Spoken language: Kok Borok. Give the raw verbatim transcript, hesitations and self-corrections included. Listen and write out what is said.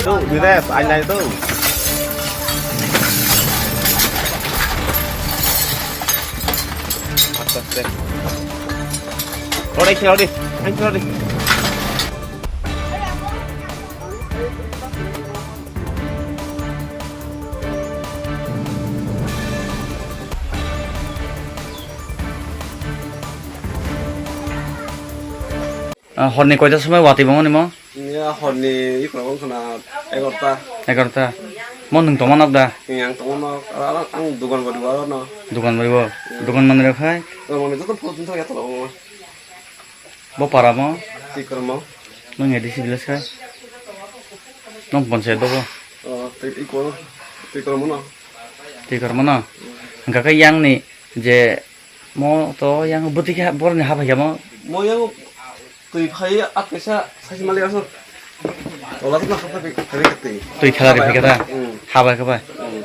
Tuh, di ref, ain ain tuh. Atas deh. Rodi, rodi, ain rodi. Ah, horni koita somoi watwi bo mani mo? Ya, horni ikhoro wngkha na egarota. Egarota. Mo nwng tongma nok da? Nwng ang tongma nok, aro ang, ang dogan bari bo aro no. Dogan bari bo? Hmm. Dogan manwi rok hai? Dogan manwi joto photo tong thangya tolo. Bo para mo? Twi kormo. Nwng A D C village khai? Nwng panchayat bo bo? Oh, twi, twi kor-, twi kormo no. Twi kormo no? Hmm. Hwnkha khe yang ni je mo to yang bwtwi khe borok ni ha phaikha mo? Mo yang twi phai at kaisa saisi malik aswk. Tola to na ha phai, phai twi. Twi khala ri phaikha da? Hmm. Ha bai kha bai? Hmm.